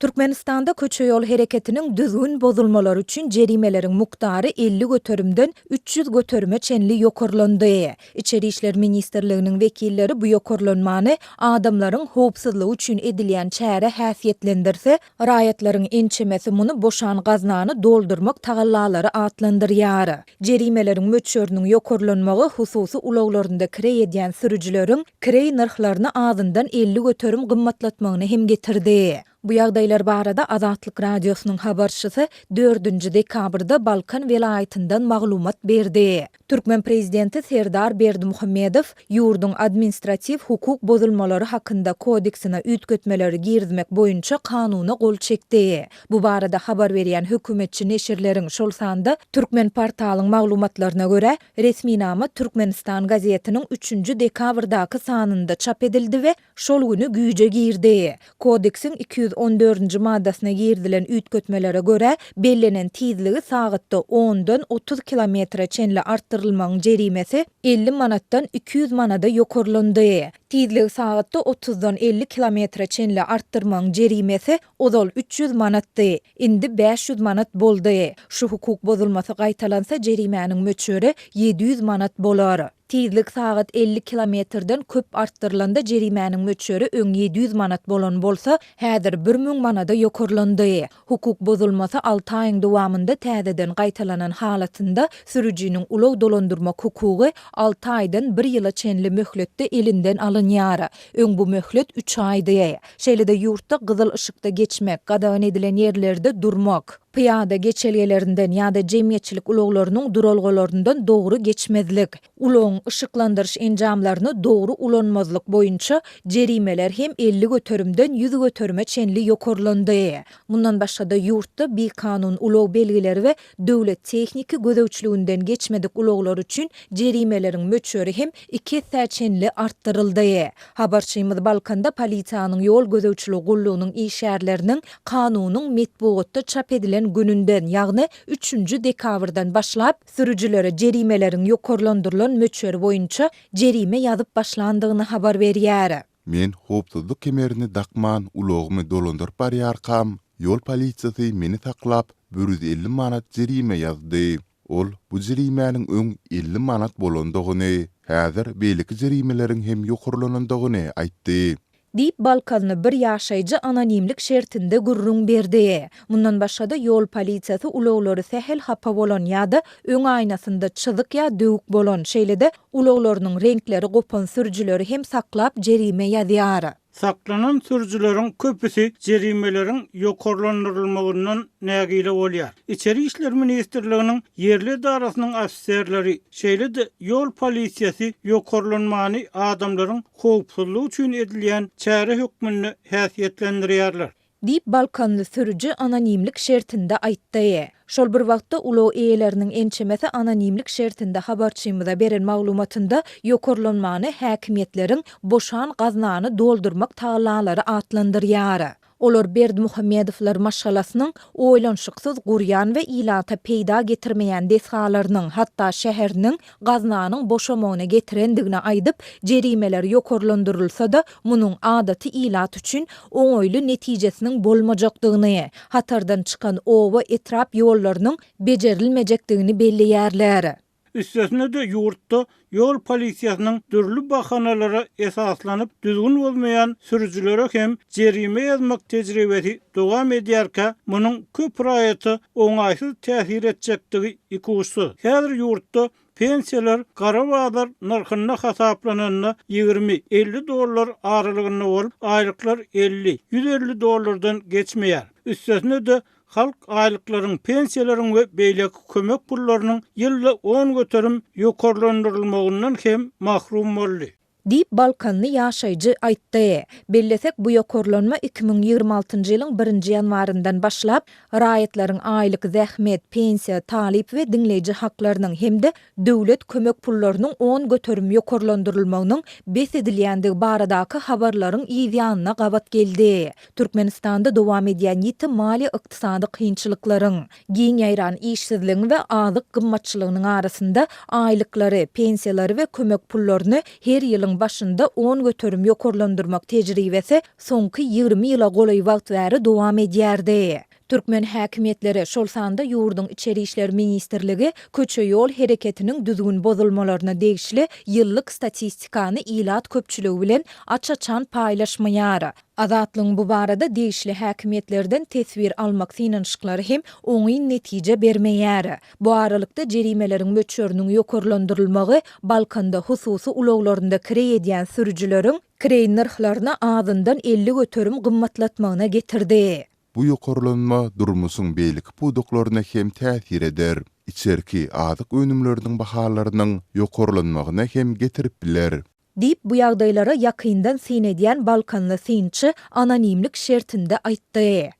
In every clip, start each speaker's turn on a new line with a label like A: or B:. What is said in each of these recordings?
A: Türkmenistanda köçe-ýol hereketiniň düzgün bozulmalary üçin jerimeleriň mukdary 50 göterimden 300 göterime çenli ýokarlandy. Içeri işler ministrliginiň wekilleri bu ýokarlanmany adamlaryň howpsuzlygy üçin edilýän çäre häsiýetlendirse, raýatlaryň ençemesi muny boşan gaznany doldurmak tagallalary atlandyrýar. Jerimeleriň möçberiniň ýokarlanmagy hususy ulaglarynda kireý edýän sürüjileriň kireý nyrhlaryny azyndan 50% gymmatlatmagyna hem getirdi. Bu ýagdaýlar barada Azatlyk Radiosynyň habarçysy dördünji dekabrda Balkan welaýatyndan maglumat berdi. Türkmen prezidenti Serdar Berdimuhamedow ýurduň Administratiw hukuk bozulmalary hakynda kodeksine üýtgetmeleri girizmek boýunça kanuna gol çekdi. Bu barada habar berýän hökümetçi neşirleriň, şol sanda Türkmenportalyň maglumatlaryna görä, resminama Türkmenistan gazetiniň üçünji dekabrdaky sanynda çap edildi we şol güni güýje girdi. Kodeksiň 214-nji maddasyna girizilen üýtgetmelere görä, bellenen tizligi sagatda ondan 30 kilometre çenli artdyrylmagyň jerimesi 50 manatdan 200 manada ýokarlandy. Tizligi sagatda otuzdan 50 kilometre çenli artdyrmagyň jerimesi ozal 300 manatdy, indi 500 manat boldy. Şu hukuk bozulmasy gaýtalansa jerimäniň möçberi 700 manat bolar. Tizlik sagat 50 kilometrden köp artdyrylanda jerimäniň möçberi öň 700 manat bolan bolsa, häzir 1000 manada ýokarlandy. Hukuk bozulmasy alty aýyň dowamynda täzeden gaýtalanan halatynda sürüjiniň ulag dolandyrmak hukugy alty aýdan bir ýyla çenli möhletde elinden alynýar. Öň bu möhlet üç aýdy. Şeýle-de ýurtda gyzyl yşykda geçmek, gadagan edilen ýerlerde durmak, pyýada geçelgelerinden ýa-da jemgyýetçilik ulaglarynyň duralgalaryndan dogry geçmezlik, ulagyň yşyklandyryş enjamlaryny dogry ulanmazlyk boýunça jerimeler hem 50 göterimden 100 göterime çenli ýokarlandy. Mundan başga-da ýurtda bikanun ulag belgileri we döwlet tehniki gözegçiliginden geçmedik ulaglar üçin jerimeleriň möçberi hem iki essä çenli artdyryldy. Habarçymyz Balkanda polisiýanyň ýol gözegçiligi gullugynyň işgärleriniň kanunyň metbugatda çap edilen gününden, ýagny üçünji dekabrdan başlap, sürüjilere jerimeleriň ýokarlandyrylan möçberi boýunça jerime ýazyp başlandygyny habar berýär.
B: Men howpsuzlyk kemerini dakman ulagymy dolandyryp barýarkam, ýol polisiýasy meni saklap, 150 manat jerime ýazdy. Ol bu jerimäniň öň 50 manat bolandygyny, häzir beýleki jerimeleriň hem ýokarlanandygyny aýtdy.
A: Diýip, balkanly bir ýaşaýjy anonimlik şertinde gürrüň berdi. Mundan başga-da, ýol polisiýasy ulaglary sähel hapa bolan ýa-da öň aýnasynda çyzyk ýa döwük bolan, şeýle-de ulaglarynyň reňkleri gopan sürüjileri hem saklap jerime ýazýar.
C: Saklanan sürüjileriň köpüsi jerimeleriň ýokarlandyrylmagyndan nägile bolýar. Içeri işler ministrliginiň ýerli edarasynyň ofiserleri, şeýle-de ýol polisiýasy ýokarlanmany adamlaryň howpsuzlygy üçin edilýän çäre hökmünde häsiýetlendirýärler.
A: Diýip, balkanly sürüji anonimlik şertinde aýtdy. Şol bir wagtda, ulag eýeleriniň ençemesi anonimlik şertinde habarçymyza beren maglumatynda ýokarlanmany häkimiýetleriň boşan gaznany doldurmak tagallalary atlandyrýar. Olar Berdimuhamedowlar maşgalasynyň oýlanyşyksyz gurýan we ilata peýda getirmeýän desgalarynyň, hatda şäheriniň gaznanyň boşamagyna getirendigini aýdyp, jerimeler ýokarlandyrylsa-da, munuň adaty ilat üçin oňaýly netijesiniň bolmajakdygyny, hatardan çykan oba, etrap ýollarynyň bejerilmejekdigini belleýärler.
C: Üstesine-de ýurtda ýol polisiýasynyň dürli bahanalara esaslanyp düzgün bozmaýan sürüjilere hem jerime ýazmak tejribesi dowam edýärkä, munuň köp raýata oňaýsyz täsir etjekdigi ikuçsuz. Häzir ýurtda pensiýalar gara bazar nyrhynda hasaplananda 20, 50 dollar aralygynda bolup, aýlyklar 50, 150 dollardan geçmeýär. Üstesine-de Halk aýlyklaryň, pensiýalaryň we beýleki kömek pullarynyň ýylda 10% ýokarlandyrylmagyndan hem mahrum boldy.
A: Diýip, balkanly ýaşaýjy aýtdy. Bellesek, bu ýokarlanma 2026-njy ýylyň birinji ýanwaryndan başlap, raýatlaryň aýlyk zähmet, pensiýa, talyp we diňleýji haklarynyň hem-de döwlet kömek pullarynyň 10% ýokarlandyrylmagynyň bes edilýändigi baradaky habarlaryň yzýanyna gabat geldi. Türkmenistanda dowam edýän ýiti maliýe-ykdysady kynçylyklaryň, giň ýaýran işsizligiň we azyk gymmatçylygynyň arasynda aýlyklary, pensiýalary we kömek pullaryny her ýylyň. ýylyň başynda 10% ýokarlandyrmak tejribesi soňky 20 ýyla golaý wagt bäri dowam edýärdi. Türkmen häkimiýetleri, şol sanda ýurduň Içeri işler ministrligi köçe-ýol hereketiniň düzgün bozulmalaryna degişli ýyllyk statistikany ilat köpçüligi bilen aç-açan paýlaşmaýar. Azatlygyň bu barada degişli häkimiýetlerden teswir almak synanyşyklary hem oňyn netije bermeýär. Bu aralykda, jerimeleriň möçberiniň ýokarlandyrylmagy Balkanda hususy ulaglarynda kireý edýän sürüjileriň kireý nyrhlaryny azyndan 50% gymmatlatmagyna getirdi.
B: Bu ýokarlanma durmuşyň beýleki pudaklaryna hem täsir eder. Içerki azyk önümleriniň bahalarynyň ýokarlanmagyna hem getirip biler.
A: Diýip, bu ýagdaýlara ýakyndan syn edýän balkanly synçy anonimlik şertinde aýtdy.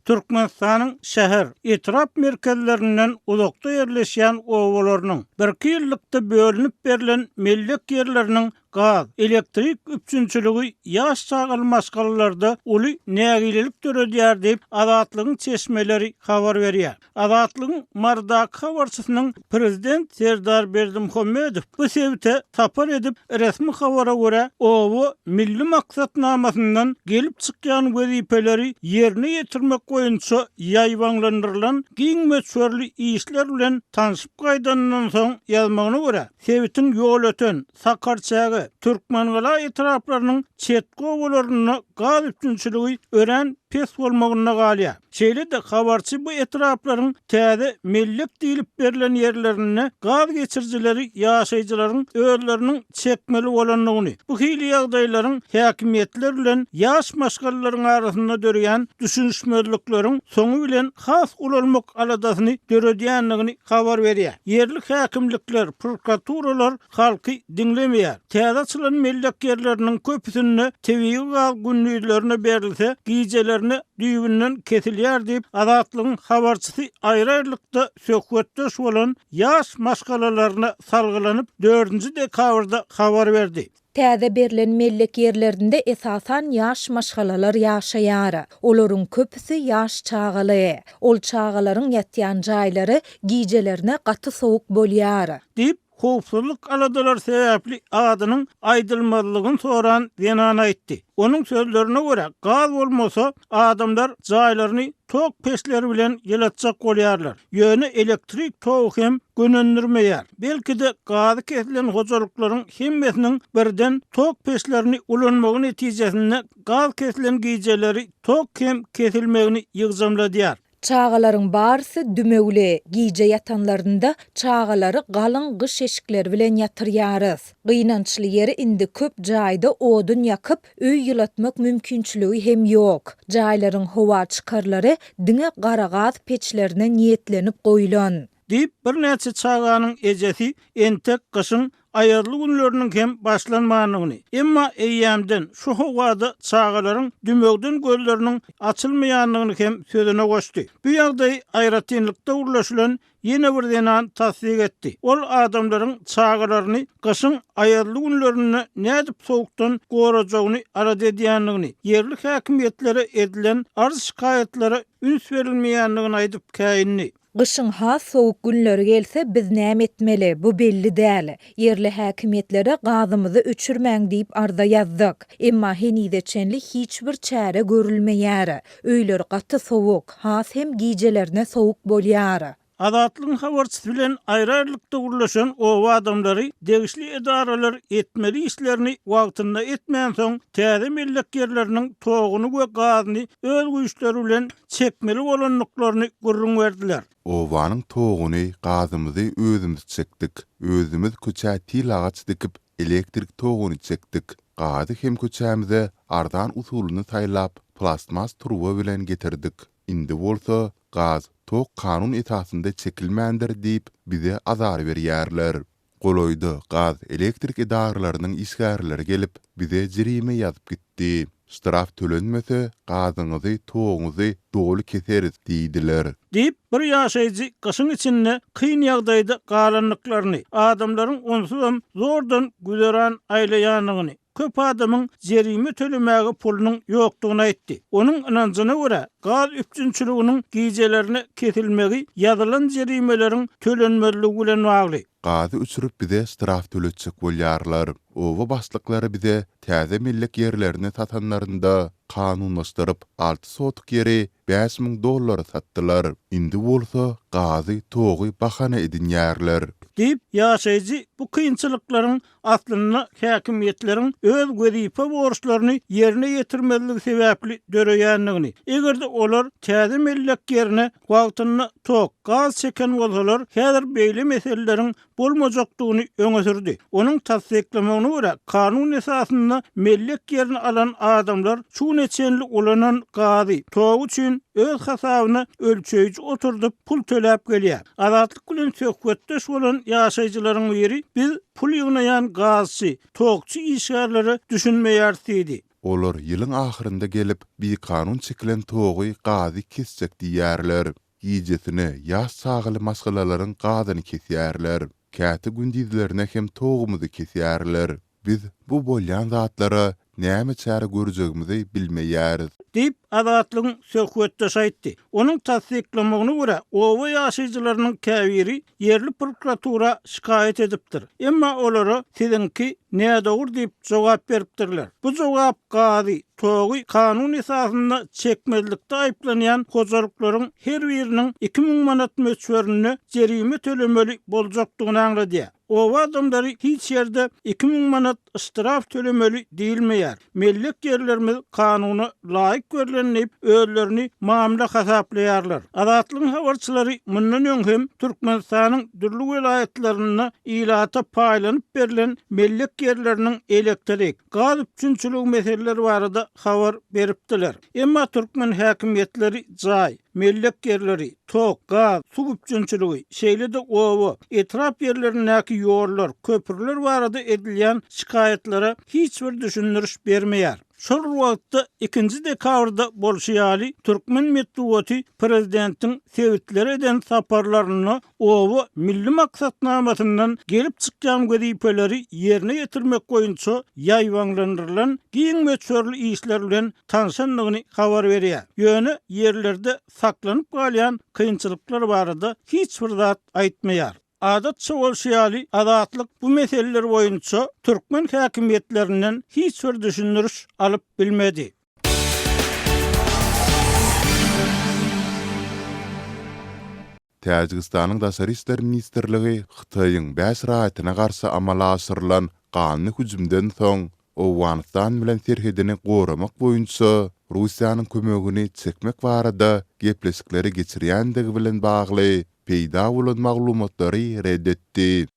C: Türkmenistanyň şäher, etrap merkezlerinden uzakda ýerleşýän obalarynyň, birki ýyllykda bölünip berlen mellek ýerleriniň gaz, elektrik üpjünçiligi ýaş çagaly maşgalalarda uly nägilelik döredýär diýip, Azatlygyň çeşmeleri habar berýär. Azatlygyň Marydaky habarçysynyň prezident Serdar Berdimuhamedow bu sebite sapar edip, resmi habara görä, oba milli maksatnamasyndan gelip çykýan wezipeleri ýerine ýetirmek boýunça ýaýbaňlandyrylan giň möçberli işler bilen tanşyp gaýdanyndan soň ýazmagyna görä, sebitiň Ýolöten, Sakarçäge, Türkmengala etraplarynyň çetki obalarynda gaz üpjünçiligi örän pes bolmagynda galýar. Şeýle-de, habarçy bu etraplaryň täze mellek diýlip berlen ýerlerinde gaz geçirijileri ýaşaýjylaryň özleriniň çekmeli bolandygyny, bu hili ýagdaýlaryň häkimiýetler bilen ýaş maşgalalaryň arasynda döreýän düşünişmezlikleriň soňy bilen has ulalmak aladasyny döredýändigini habar berýär. Ýerli häkimlikler, prokuraturalar halky diňlemeýär. Täze açylan mellek ýerleriniň köpüsinde tebigy gaz gündizlerine berilse, gijelerine düýbünden kesilýär diýip, Azatlygyň habarçysy aýry-aýrylykda söhbetdeş bolan ýaş maşgalalaryna salgylanyp, dördünji dekabrda habar berdi.
A: Täze berlen mellek ýerlerinde esasan ýaş maşgalalar ýaşaýar. Olaryň köpüsi ýaş çagaly. Ol çagalaryň ýatýan jaýlary gijelerine gaty sowuk bolýar.
C: Diýip, howpsuzlyk aladalary sebäpli adynyň aýdylmazlygyny soran zenan aýtdy. Onuň sözlerine görä, gaz bolmasa, adamlar jaýlaryny tok peçleri bilen ýylatjak bolýarlar. Ýöne elektrik togy hem gönendirmeýär. Belki-de, gazy kesilen hojalyklaryň hemmesiniň birden tok peçlerini ulanmagy netijesinde gaz kesilen gijeleri tok hem kesilmegini ýygjamladýar.
A: Çagalaryň barysy dümewli, gije ýatanlarynda çagalary galyň gyş eşikleri bilen ýatyrýarys. Gynançly ýeri indi köp jaýda odun ýakyp, öý ýylatmak mümkinçiligi hem ýok. Jaýlaryň howa çykarlary diňe gara gaz peçlerine niýetlenip goýlan.
C: Diýip, birnäçe çaganyň ejesi entek gyşyň aýazly günleriniň hem başlanmandygyny, emma eýýämden şu howada çagalaryň dümewden gözleriniň açylmaýandygyny hem sözüne goşdy. Bu ýagdaýy aýratynlykda gürleşilen ýene bir zenan tassyk etdi. Ol adamlaryň çagalaryny gyşyň aýazly günlerinde nädip sowukdan gorajagyny alada edýändigini, ýerli häkimiýetlere edilen arz-şikaýatlara üns berilmeýändigini aýdyp käýindi.
A: Gyşyň has sowuk günleri gelse biz näme etmeli, bu belli däl. Ýerli häkimiýetlere gazymyzy öçürmäň diýip arza ýazdyk. Emma henize çenli hiç bir çäre görülmeýär. Öýler gaty sowuk, has hem gijelerine sowuk bolýar.
C: Azatlygyň habarçysy bilen aýry-aýrylykda gürleşen oba adamlary degişli edaralar etmeli işlerini wagtynda etmänsoň, täze mellek ýerleriniň toguny we gazyny öz güýçleri bilen çekmeli bolandyklaryny gürrüň berdiler.
B: Obanyň toguny, gazymyzy özümiz çekdik. Özümiz köçä til agaç dikip, elektrik toguny çekdik. Gazy hem köçämize arzan usulyny saýlap, plastmas turba bilen getirdik. Indi bolsa, gaz, tok kanun esasynda çekilmändir diýip, bize azar berýärler. Golaýda gaz, elektrik edaralarynyň işgärleri gelip, bize jerime ýazyp gitdi. Ştraf tölenmese, gazyňyzy, toguňyzy doly keseris diýdiler.
C: Diýip, bir ýaşaýjy gyşyň içinde kyn ýagdaýda galandyklaryny, adamlaryň onsuzam zordan güzeran aýlaýandygyny, köp adamyň jerime tölemäge pulunyň ýokdugyny aýtdy. Onuň ynanjyna görä, gaz üpjünçiliginiň gijelerine kesilmegi ýazylan jerimeleriň tölenmezligi bilen bagly.
B: Gazy öçürip bize ştraf töletjek bolýarlar. Oba başlyklary bize täze mellek ýerlerini satanlarynda kanunlaşdyryp alty sotuk ýeri 5000 dollara satdylar. Indi bolsa gazy, togy bahana edinýärler.
C: Diýip, ýaşaýjy bu kynçylyklaryň aslynda häkimiýetleriň öz wezipe borçlaryny ýerine ýetirmezligi sebäpli döreýändigini, eger-de olar täze mellek ýerine wagtynda tok, gaz çeken bolsalar, häzir beýle meseleleriň bolmajakdygyny öňe sürdi. Onuň tassyklamagyna görä, kanun esasynda mellek ýerini alan adamlar şu güne çenli ulanan gazy, togy üçin öz hasabyna ölçeýji oturdyp, pul töläp gelýär. Azatlyk bilen söhbetdeş bolan ýaşaýjylaryň biri biz pul ýygnaýan gazçy, tokçy işgärlere düşünmeýäris diýdi.
B: Olar ýylyň ahyrynda gelip, bikanun çekilen togy, gazy kesjek diýýärler. Gijesine ýaş çagaly maşgalalaryň gazyny kesýärler. Käte gündizlerine hem togumyzy kesýärler. Biz bu bolýan zatlara näme çäre görjegimizi bilmeýäris.
C: Diýip, Azatlygyň söhbetdeşi aýtdy. Onuň tassyklamagyna görä, oba ýaşaýjylarynyň käbiri ýerli prokuratura şikaýat edipdir. Emma olara siziňki nädogry diýip jogap beripdirler. Bu jogap gazy, togy kanun esasynda çekmezlikde aýyplanýan hojalyklaryň her biriniň 2000 manat möçberinde jerime tölemeli boljakdygyny aňladýar. Oba adamlary hiç ýerde 2000 manat yştraf tölemeli diýilmeýär. Mellek ýerlerimiz kanuna laýyk berlen diýip, özlerini mamla hasaplaýarlar. Azatlygyň habarçylary mundan öň hem Türkmenistanyň dürli welaýatlarynda ilata paýlanyp berlen mellek ýerleriniň elektrik, gaz üpjünçiligi meseleleri barada habar beripdiler. Emma türkmen häkimiýetleri jaý, mellek ýerleri, tok, gaz, suw üpjünçiligi, şeýle-de oba, etrap ýerlerindäki ýollar, köprüler barada edilýän şikaýatlara hiç bir düşündiriş bermeýär. Şol bir wagtda, ikinji dekabrda bolşy ýaly, türkmen metbugaty prezidentiň sebitlere eden saparlarynda Oba milli maksatnamasyndan gelip çykýan wezipeleri ýerine ýetirmek boýunça ýaýbaňlandyrylan giň möçberli işler bilen tanşandygyny habar berýär. Ýöne ýerlerde saklanyp galýan kynçylyklar barada hiç bir zat aýtmaýar. Adatça bolşy ýaly, Azatlyk bu meseleler boýunça türkmen häkimiýetlerinden hiç bir düşündiriş alyp bilmedi.
B: Täjigistanyň Daşary işler ministrligi Hytaýyň bäş raýatyna garşy amala aşyrylan ganly hüjümden soň, Owganystan bilen serhedini goramak boýunça Russiýanyň kömegini çekmek barada gepleşikleri geçirýändigi bilen bagly peýda bolan maglumatlary ret etdi.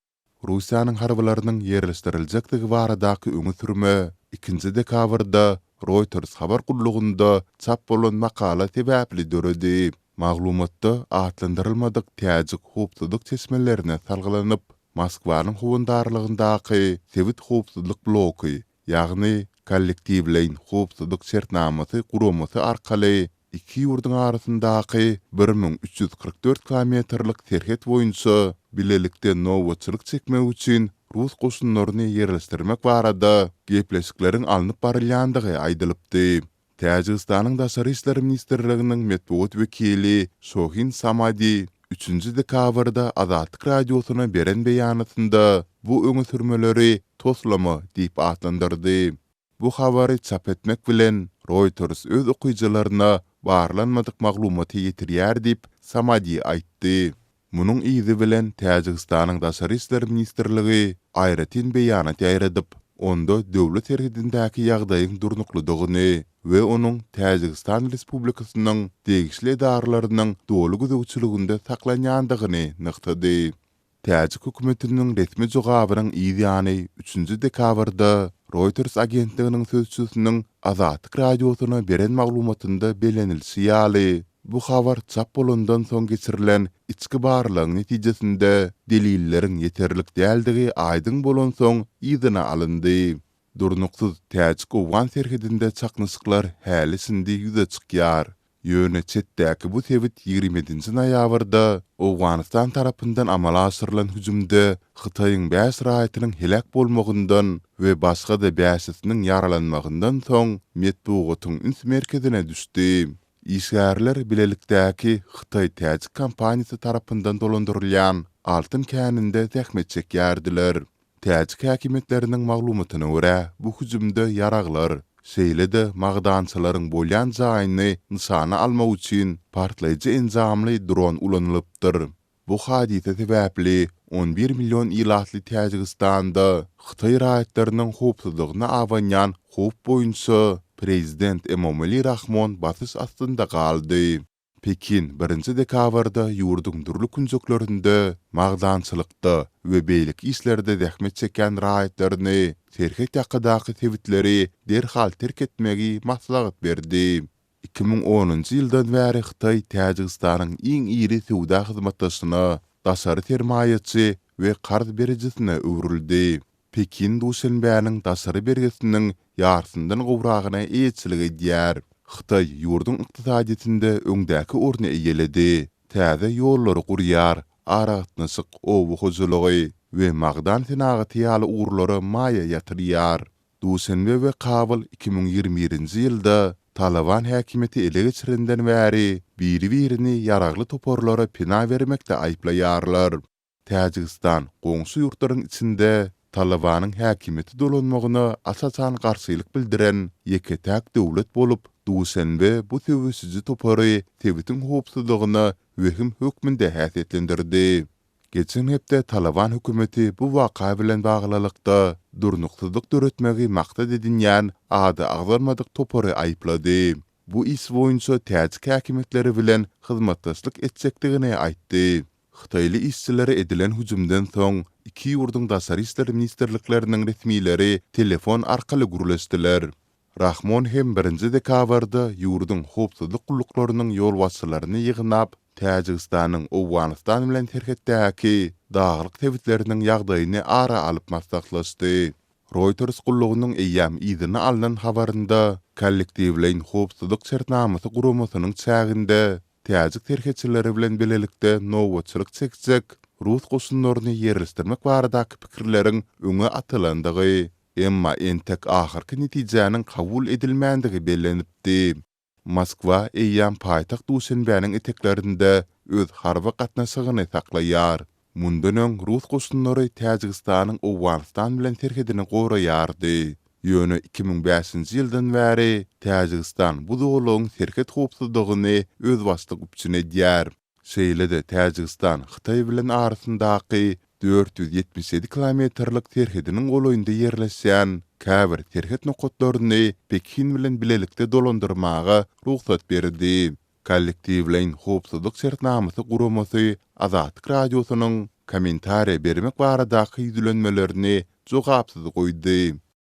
B: Russiýanyň harbylarynyň ýerleşdiriljekdigi baradaky öňe sürme ikinji dekabrda Reuters habar gullugynda çap bolan makala sebäpli döredi. Maglumatda atlandyrylmadyk täjik howpsuzlyk çeşmelerine salgylanyp, Moskwanyň howandarlygyndaky sebit howpsuzlyk bloky, ýagny Kollektiwleýin howpsuzlyk şertnamasy guramasy arkaly iki ýurduň arasyndaky 1344 kilometrlik serhet boýunça bilelikde nobatçylyk çekmek üçin rus goşunlaryny ýerleşdirmek barada gepleşikleriň alnyp barylýandygy aýdylypdy. Täjigistanyň Daşary işler ministrliginiň metbugat wekili Şohin Samadi üçünji dekabrda Azatlyk Radiosyna beren beýanatynda bu öňe sürmeleri toslama diýip atlandyrdy. Bu habary çap etmek bilen, Reuters öz okyjylaryna barlanmadyk maglumaty ýetirýär diýip, Samadi aýtdy. Munuň yzy bilen Täjigistanyň Daşary işler ministrligi aýratyn beýanat ýaýradyp, onda döwlet serhedindäki ýagdaýyň durnuklydygyny we onuň Täjigistan Respublikasynyň degişli edaralarynyň doly gözegçiliginde saklanýandygyny nygtady. Täjik hökümetiniň resmi jogabynyň yz ýany, üçünji dekabrda Reuters agentliginiň sözçüsiniň Azatlyk Radiosyna beren maglumatynda bellenilişi ýaly, bu habar çap bolandan soň geçirilen içki barlagyň netijesinde delilleriň ýeterlik däldigi aýdyň bolansoň yzyna alyndy. Durnuksyz täjik-owgan serhedinde çaknyşyklar häli-şindi ýüze çykýar. Ýöne çetdäki bu sebit 27-nji noýabrda Owganystan tarapyndan amala aşyrylan hüjümde Hytaýyň bäş raýatynyň heläk bolmagyndan we başga-da bäşisiniň ýaralanmagyndan soň metbugatyň üns merkezine düşdi. Işgärler bilelikdäki hytaý-täjik kompaniýasy tarapyndan dolandyrylýan altyn käninde zähmet çekýärdiler. Täjik häkimiýetleriniň maglumatyna görä, bu hüjümde ýaraglar, şeýle-de magdançylaryň bolýan jaýyny nyşana almak üçin partlaýjy enjamly dron ulanylypdyr. Bu hadysa sebäpli 11 million ilatly Täjigistanda hytaý raýatlarynyň howpsuzlygyna abanýan howp boýunça prezident Emomali Rahmon basyş astynda galdy. Pekin birinji dekabrda ýurduň dürli künjeklerinde magdançylykda we beýleki işlerde zähmet çekýän raýatlaryny serhet ýakadaky sebitleri derhal terk etmegi maslahat berdi. 2010-njy ýyldan bäri Hytaý Täjigistanyň iň iri söwda hyzmatdaşyna, daşary sermaýaçy we karz berijisine öwrüldi. Pekin Duşenbäniň daşary bergisiniň ýarsyndan gowragyna eýeçilik edýär. Hytaý ýurduň ykdysadyýetinde öňdäki orny eýeledi. Täze ýollary gurýar, aragatnaşyk, oba hojalygy we magdan senagaty ýaly ugurlara maýa ýatyrýar. Duşenbe we Kabul 2021-nji ýylda Talyban häkimiýeti ele geçirenden bäri biri-birini ýaragly toparlara pena bermekde aýyplaýarlar. Täjigistan goňşy ýurtlaryň içinde Talybanyň häkimiýete dolanmagyna aç-açan garşylyk bildiren ýeke-täk döwlet bolup, Duşenbe bu söweşiji topary sebitiň howpsuzlygyna wehim hökmünde häsiýetlendirdi. Geçen hepde Talyban hökümeti bu waka bilen baglylykda durnuksyzlyk döretmegi maksat edinýän ady agzalmadyk topary aýyplady. Bu iş boýunça täjik häkimiýetleri bilen hyzmatdaşlyk etjekdigini aýtdy. Hytaýly işçilere edilen hüjümden soň, iki ýurduň daşary işler ministrlikleriniň resmileri telefon arkaly gürleşdiler. Rahmon hem birinji dekabrda ýurduň howpsuzlyk gulluklarynyň ýolbaşçylaryny ýygnap, Täjigistanyň Owganystan bilen serhetdäki daglyk sebitleriniň ýagdaýyny ara alyp maslahatlaşdy. Reuters gullugynyň eýýäm yzyna alnan habarynda Kollektiwleýin howpsuzlyk şertnamasy guramasynyň çäginde täjik serhetçileri bilen bilelikde nobatçylyk çekjek rus goşunlaryny ýerleşdirmek baradaky pikirleriň öňe atylandygy, emma entek ahyrky netijäniň kabul edilmändigi bellenipdi. Moskwa eýýäm paýtagt Duşenbäniň eteklerinde öz harby gatnaşygyny saklaýar. Mundan öň rus goşunlary Täjigistanyň Owganystan bilen serhedini goraýardy. Ýöne 2005-nji ýyldan bäri Täjigistan bu zolagyň serhet howpsuzlygyny özbaşdak üpjün edýär. Şeýle-de Täjigistan Hytaý bilen arasyndaky 477 kilometrlik serhediniň golaýynda ýerleşýän käbir serhet nokatlaryny Pekin bilen bilelikde dolandyrmaga rugsat berdi. Kollektiwleýin howpsuzlyk şertnamasy guramasy Azatlyk Radiosynyň kommentariýa bermek baradaky ýüzlenmelerini jogapsyz goýdy.